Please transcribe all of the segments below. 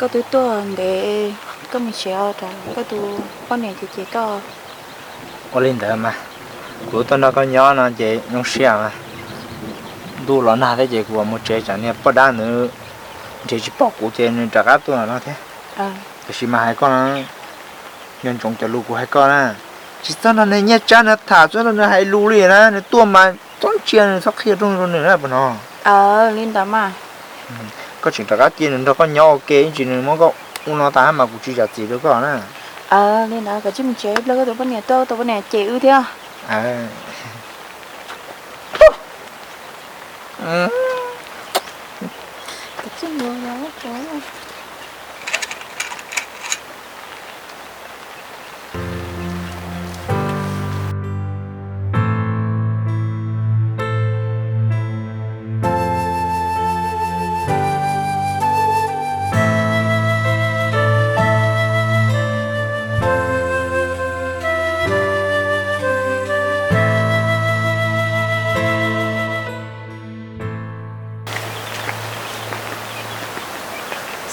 Koj twb tuaj ntev, koj mus tsev rau koj tus poj niam ces cem koj. Ua li ntawd mas, kuv tuaj nrog koj nyob no ces zoo siab mas. Ntuj los nag thiab ces kuv mus tsev tsam niag poj dab ntawd nrhiav tsis pom kuv ces nws rov qab tuaj no thiab. Tiam sis mas hais koj, nco ntsoov cov lus kuv hais koj na. Tsis txhob nrog nws Nyiaj Tsab nws tham, txhob nrog nws hais lus li na, nws tuaj mas txhob ntsia nws, txhob qhia rooj rau nws na puas hnov. Li ntawd mas. Koj tseem rov qab cia nws nrog koj nyob ua ke ib ntsis, nws muab koj ua no tas mas kuv tsis zam txim rau koj na. Li ntawd koj cia mus tsev, koj tus poj niam tuaj, tus poj niam cem wb thiab.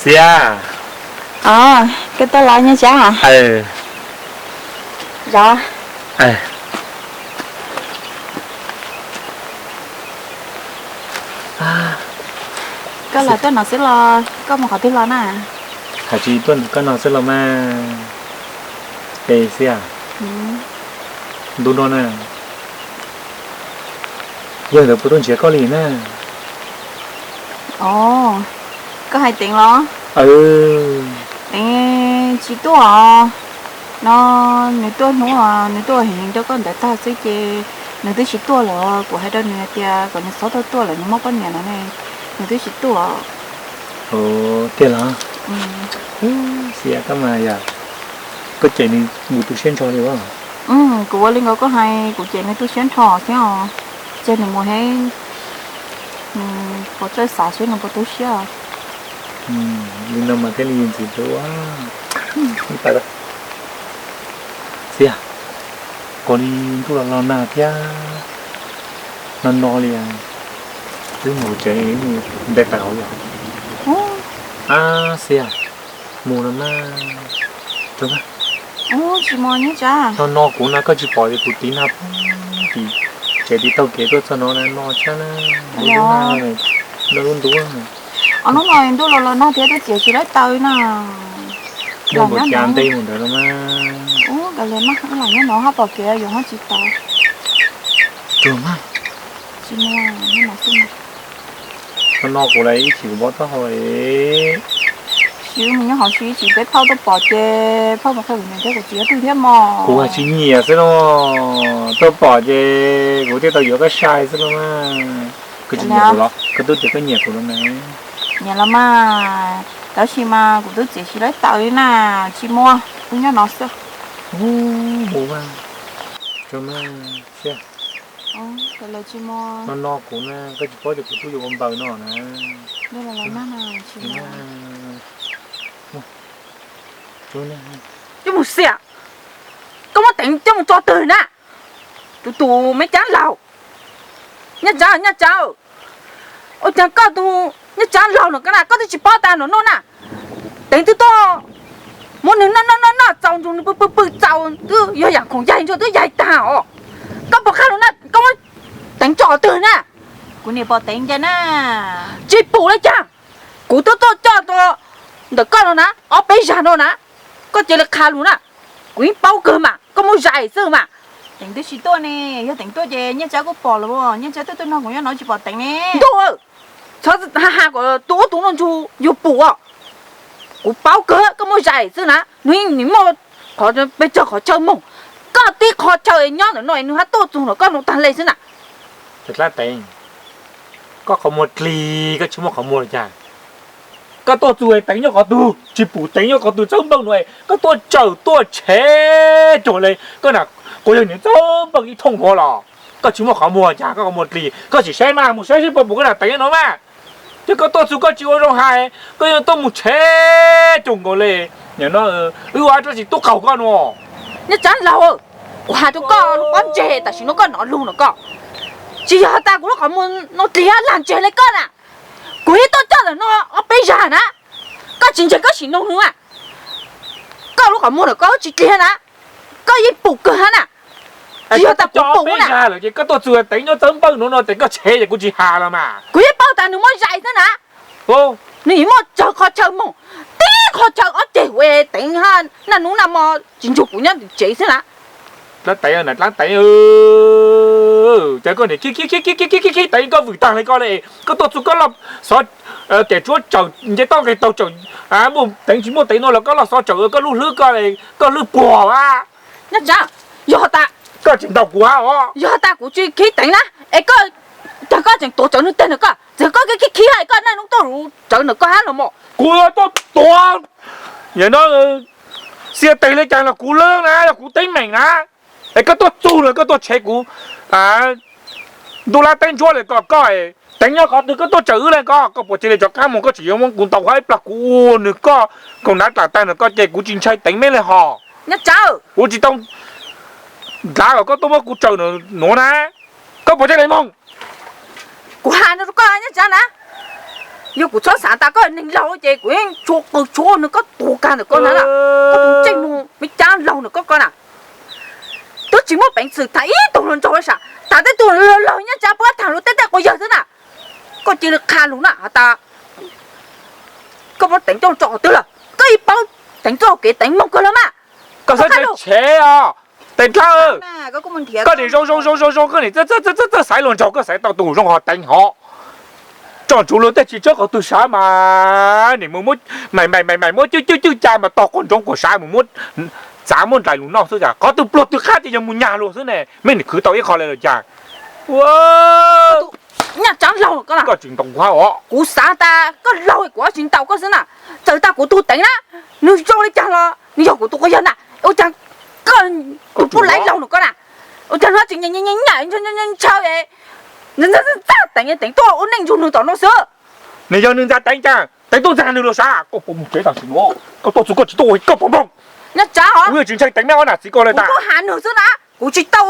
Xiab. Koj tuaj los Nyiaj Tsab? Zov. Koj los tuaj no xwb los koj mus qhov twg los na? Hais tsis tuaj ntawm koj no xwb los mas. Es Xiab, ntu no na, yawg ntawd puas tuaj nrhiav koj li na? Os, koj hais Teev los? Teev tsis tuaj os. No, nws tuaj hnub, nws tuaj heev rau koj ntawd tag xwb ces nws twb tsis tuaj lawm. Kuv hais rau nws hais tias kom nws txhob tuaj tuaj lawm, nws muaj poj niam no ne, nws twb tsis tuaj. Tiag los? Xiab, koj mas yog, koj cem nws mus tu siab nrho li as. Kuv ua li nkaus koj hais, kuv cem nws tu siab nrho thiab os. Ces nws mus heev, nws puas txawj xav seb nws puas tu siab. Li no mas thiaj li ntxim hlub. Xiab, koj li ntuj los los nag thiab, no no li, wb mus tsev, wb mus nte taws hauv yom. Ab Xiab, mus no mas. Tsis mus Nyiaj Tsab. No no kuv na, koj tsis pom tias kuv tiv nag tim tsev tiv taug kev tuaj txog no na, no tshaj na, no lub ntuj. Os, hnub no ntuj los los nag thiab twb txiav tsis laib taws na. Mus npaum cas nte mus ntawd no mas. Ua li mas, wb los nyob no haj pom kev yuav haj tsis tau. Tsuag mas. Tsis mus, nyob no xwb mas. No no kuv lawm ib chim kuv npau taub hau. Sim mus nyob hauv si ib chim peb phauj tuaj pom ces phauj mus qhia kuv niam thiab kuv txiv ob tug thiab mog. Kuv tsis nyiam xwb no, tuaj pom ces kuv thiaj tau yuav koj sai xwb no. Koj tsis nyiam kuv los? Koj twb tias koj nyiam kuv los mas. Nyiam los mas, tab sis mas kuv twb txiav tsis laib taws li na, tsis muaj, wb nyob no xwb. Mus mas, tsuag mas. No no kuv na, koj tsis paub tias kuv twb yuav ua npaws no na. Coj mus xiam, koj muab Teev coj mus tso twg na? Tus tus me cab laug, Nyiaj Tsab, Nyiaj Tsab, ua cas koj tus Nyiaj Tsab laug no koj na, koj twb tsis paub tas no no na. Teev twb tuaj muab nws noj noj noj noj txaus ntsug, nws pw pw pw txaus twb yog yam khoom yaig ntsuag twb yaig tag os. Koj puas qhia lus na, koj muab Teev tso twg na? Kuv niam pom Teev ncaim na. Tsis pum li cas, kuv twb tuaj coj tau ntawm koj no na ob peb zag no na, koj cia li qha lus na. Kuv yeej paub kawg mas, koj muab zais xwb mas. Teev twb tsis tuaj ne, yog Teev tuaj ces Nyiaj Tsab kuj pom lawm, Nyiaj Tsab twb tuaj nrog kuv nyob no tsis pom Teev ne. Ntuj, txhob ha ha kom tus ub tus no ntsuag yug pum os. Kuv paub kawg koj muab zais xwb na, nws yeej muaj qhov pes tsawg qhov chaw mus. Koj tib qho chaw nyob ntawm no nws hab tuaj txug ntawm koj no tag li xwb na. Koj qhov muag dlig, koj tsis muaj qhov muag li cas? Koj tuaj txug Teev nyob qhov twg, tsis pum Teev nyob qhov twg txawb npawg no, koj tuaj tsawm tuaj tshev cuag li koj na, quas yawg niam txawb npawg ib thooj nrhuav los koj tsis muaj qhov muag cas? Koj qhov muag dlig, koj tsis saib mas mus saib seb puas pum koj na Teev no mas. Ces koj tuaj txug koj tsis ua zoo hais, koj yeej tuaj mus tshev cuag nkaus li. Nim no wb ua rab tsis tub qaug koj no. Nyob tsab laug, kuv hais rau koj lub pob ntseg tam sim no koj hnov lus no koj, tsis yog tas kuv lub qhov muag no dlig lag ntseg li koj na. Kuv yeej tuaj coj ntawm no ob peb zag na, Koj tsis ntseeg koj sim nug nws a. Koj lub qhov muag ntawm koj tsis dlig na, koj yeej pum kawg hab na. Tsis yog tas kuv pum na. Lawm ces koj tuaj txug teev nyob txawb npawg nuav no ces koj tshev ces kuv tsis has los mas. Kuv yeej paub tas nws muab zais xwb na. Nws yeej muaj tsawg qhov chaw moog, tib qhov chaw ob ceg ua teev hab naj nub naj mo tsis nrug kuv nyob tsev xwb na. Dlaab teev na, dlaab teev, ces koj niam khib khib teev koj vwm taag le koj le, koj tuaj txug koj loj xov, kem tsuav tsawm nce toj nqeg taug tsawm, muaj teev tsis muaj teev no los koj loj xov tsawm koj lub hlwb koj, koj hlwb puag a. Nyob tsav, yog tas koj tsis ntaus kuv hab os, yog tas kuv tsis khib teev na, es koj, tag koj tseem tuav tsawv nwg teg ntawm koj, txawm koj khib khib hab koj naj nub tuaj tsawv ntawm koj hab los mas. Kuv tuaj tuav, yog no, xia teg le caag los kuv lub na, yog kuv teeb meem na. Es koj tuaj txug lawm koj tuaj tshev kuv ntuj lab teb ntsuab le koj, koj teev nyob qhov twg koj tuaj tsawm wb le koj, koj puas cia li rov qab moog, koj tseem yuav muab kuv ntaus hab ib plag kuv ua nwg koj kaum nav dlaam taag ntawm koj ces kuv tsis ntshai teev meb le hos. Kuv tsis tau dlav kom koj tuaj muab kuv tsawm nuav na. Koj puas cia li moog? Kuv has rua koj nyob tsav na, yog kuv txhob xaav tas koj neeg laug ces kuv yeej tshua qw tshua nwg koj tuag kag ntawm koj na, koj tus ntsej muag me caab laug ntawm koj koj na. Twb tsis muaj peev xwm tham ib tug hluas nraug le sav, tham tej tug laug nyob tsav puab tham lug tej tej quas yawg xwb na. Koj cia li qha lug na has tas koj muab teev tuaj rau qhov twg lawm, koj yeej paub teev txoj kev teev moog kawg le mas. Koj xav tshev os, tes dlawb. Koj nim zoo zoo zoo zoo zoo, koj nim txawj txawj xaiv luag nraug, koj xaiv tau tus zoo ho teev hov. Tso ntsug luag tej tsis tshawb qhov twg sav mas nim mus muab, maim maim maim maim muab cwj cwj cwj ca mas tog quas ntsoov quas sav mus muab txav muab nraim lug noj xwb cas, qhov twg pluag twg qab ces yog mus nyag luag xwb ne, mej nim khwv tau ib qho le los cas? Nyaj tsav laug, koj tsis ntaus kuv hab os. Kuv xav tas koj laug kuv tsis ntaus koj xwb na, txawm tas kuv tug teev na, nwg zoo le caag los nwg yog kuv tus quas yawg na, ua caag koj tus pub laiv laug nua koj na, ua caag nws tsis nyam nyam ntshaw ntxag teev teev tuaj ua neej nrug nwg tom no xwb. Nws yog nwg ntxag teev cas teev tuaj ntxag nwg los sav? Koj puas moog tsev tam sim nuav? Koj tuaj txug koj tsis tuaj ua koj puas moog? Nyob tsav hov, kuv yeej tsis ntshai teev meb ob nam txiv ko le tas. Kuv has nwg xwb na, kuv tsis tau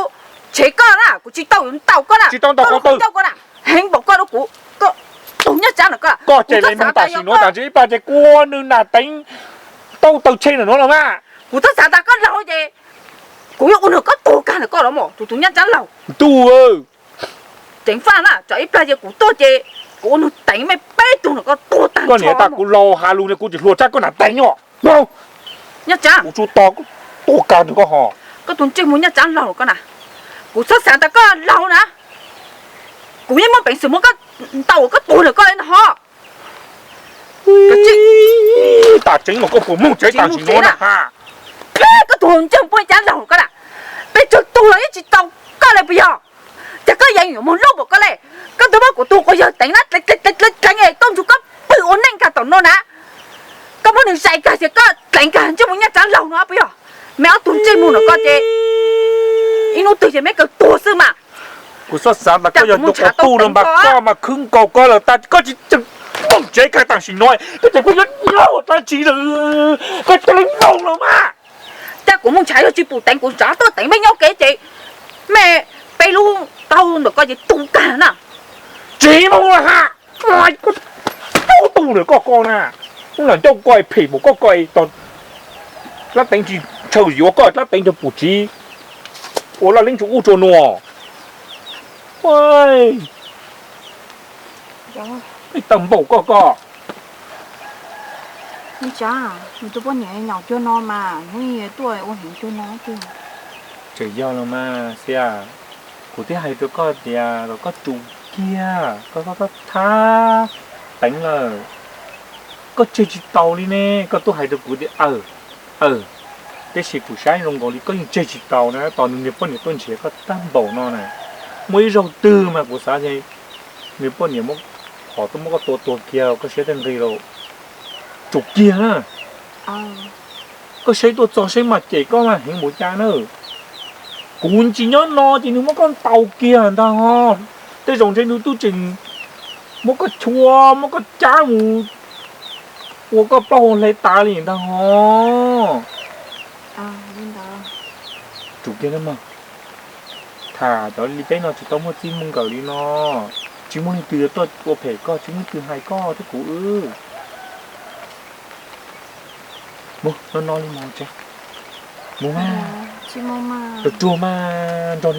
tshev koj na, kuv tsis tau yuav ntaus koj na, tsis tau ntaus koj, heev npaum koj rau kuv, koj tus nyob tsav na koj. Koj ces le moog tam sim nuav tas ntsis ib plag ces kua nwg nam teev tau taw tshe ntawm nuav los mas. Kuv txhob xav tas koj laug ces kuv yuav ua nwg koj tuag kag ntawm koj los mas tus tus nyob tsav laug. Ntuj, ceev faj na, tsam ib plag ces kuv tuaj ces kuv ua nwg teev mej peb tug ntawm koj tuag tag nrho. Koj niam tas kuv laug has lug no kuv tsis hluas tshaj koj nam teev os. Nyob tsav, kuv tsuas tos tuag kag ntawm koj hos. Koj tus ntsej muag nyob tsav laug koj na, kuv txhob xav tas koj laug na, kuv yeej muaj peev xwm muab koj ntaus koj tuag ntawm koj le no hov. Tas tseev mas koj puas moog tsev tam sim nuav na? Koj tus ntsej muag nyob tsav laug koj na, peb tsawg tug los yeej tsis tau koj le puas yog? Cas koj yeej yuav moog loj npaum koj le, koj twb muab kuv tus quas yawg teev na, dleev dleev dleev dleev es tuaj nrug koj pw ua neej kag tom no na. Koj muab nws zais kag xwb koj dleev kag ntsej muag nyob tsav laug no puas yog? Mej ob tug ntsej muag no koj ces ib hnub twg ces mej kawg tuag xwb mas. Kuv txhob xav tas koj yog tus quas tuag no mas koj mas khwv nkaus koj lawm tas koj tsis tseem moog tsev kag tam sim no, koj tseem kuj yuav nyob ua dlaab tsi lawm, koj cia li moog lawm mas. Cas kuv moog ntshav yog tsis pum teev kuv tsav tuaj teev mej nyob kev ces mej peb lub taub hau ntawm koj ces tu kag na. Tsis moog lawm has, koj tu ntawm koj ko na, ub lam ncauj koj phem mus koj ko, dlaab teev tsis ntshaw yuav koj dlaab teev nrug pum tsiv ua laj leeb tsuas ub tsuas nuav. Tawg npaum koj ko. Tsav, nws tus poj niam nyaum cuag no mas hnub tuaj ua heev cuag no. Tseem yog los mas Xia, kuv twb hais rau koj tias kom koj tsum kiag, koj thab teev lawm, koj tseg tsis taus li ne. Koj twb hais rau kuv tias aw, aw, tab sis kuv saib zoo nkaus li koj yeej tseg tsis taus na, tos nws niag poj niam tuaj nrhiav koj tag npaum no na. Muaj ib zaug twg mas kuv xav tias nws poj niam muab, qhov tuaj muab koj tua tuag kiag koj siab tag nqig lawm. Tsum kiag na. Koj saib tuaj txog saib mas cem koj mas heev npaum cas na. Kuv tsis nyob no ces nws muab koj ntaus kiag ntag ho. Tej zaum ntshe nws twb tseem muab koj chua muab koj cab mus ua koj plaub hau hle tas li ntag ho. Tsum kiag na mog. Tham cov li peb no tsis tau muaj txij muaj nkawm li no. Tsis muaj leej twg yuav tuaj ua phem koj, tsis muaj leej twg hais koj thiab kuv wb. Mus no no li mus tsev. Mus mas, ruam ruag mas nrog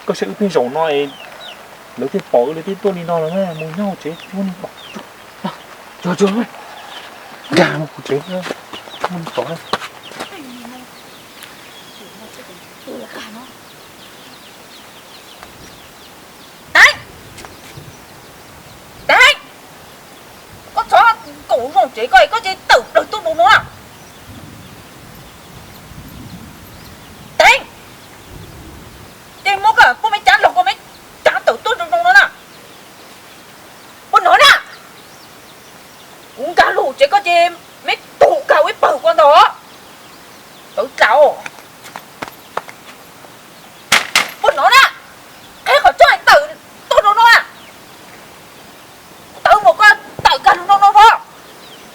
koj saib wb pheej zaum no es lawv thiaj pom wb, lawv thiaj tuaj li no los mas mus nyob tsev, tsis muaj neeg pom. Tsuag tsuag, nkag mus kuv tsev, muaj neeg pom. Teeb, Teeb, koj txhob nkaum zoo tsev koj, koj tsis tawm plaws tuaj rau no na. Teeb, ces muab koj poj me cav los koj me cav tawm tuaj rau no na. Puas hnov na? Kuv nkag lug tsev koj ces me tug kag ua ib pawg koj ntag. Tawv dlaws. Puas hnov na? Qheb qhov rooj tawm tuaj rau no na. Tawv mus koj tawm kag lug no no os.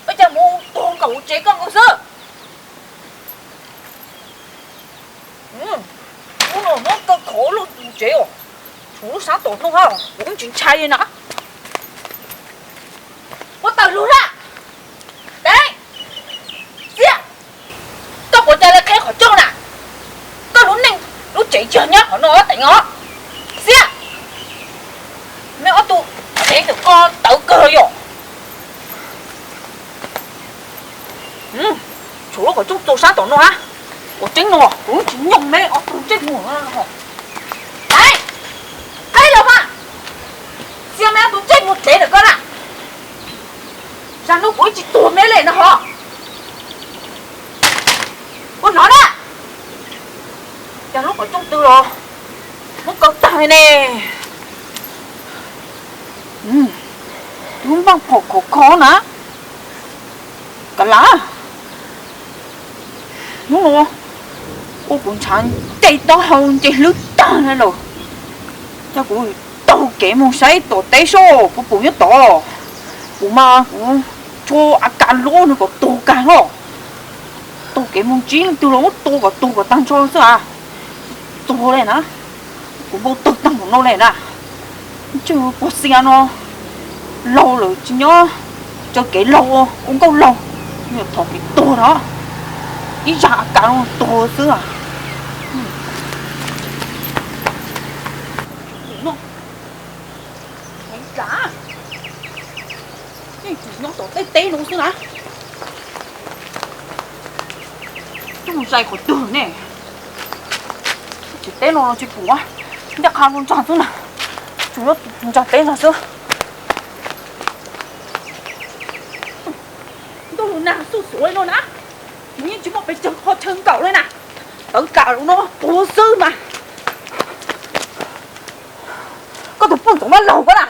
Ua cas mus tuag nkaus tsev koj nkaus xwb. Hnub no muab kaw khov lug tsev os. Tshuav lub sab tom no kuv tsis ntshai li na. Puas tawm lug na? Teeb, Xiab, koj puas cas li qheb qhov rooj na? Koj lub neej lub tsev tsis yog nyob qhov no Teeb os. Xiab, me ob tug tsev ntawm koj tawv kawg yom. Tshuav lub qhov rooj txaus sab tom no hab. Ua tseeb no kuv tsis nyoog me ob tug ntsej muag. Teeb, qheb los mas. Xiab, me ob tug ntsej muag tsev ntawm koj na. Zag no kuv tsis tuag me li no hos. Puas hnov na? Cas lub qhov rooj twg los muab kaw tag li ne. Twb npaj phom khov kho na. Kav liam, hnub no ua kuv ntshav nce taub hau nce hlwb tag li lawm. Ces kuv taug kev mus saib tom teb seb puas pom nyob tod. Kuv mas kuv tshuav a kas lub no kom tuag kag hlo. Taug kev mus ntsib leej twg los muab tua kom tuag kom tag nrho xwb a. Tsis txog li na, kuv npau taws tag npaum no li na. Ntshe puag xia no laug lawm tsis nyob, tsaws kev laug ua nkauj laug, yuav thov kev tuag na. Ib zaj a kas no tuag xwb a. Yeej tsis nyob tom tej teb no xwb na. Twb mus zais qhov twg ne? Tsev teb no tsis pom, ncaj qha ntug ntsag xwb na. Tsuas nyob ntsa teb no xwb. Ntuj, nag xuj xuav li no na, yeej tsis muaj pes tsawg qhov chaw nkaum li na. Tawv tas lawm no puag xwb mas. Koj tus poj ntxoov mab laug koj na,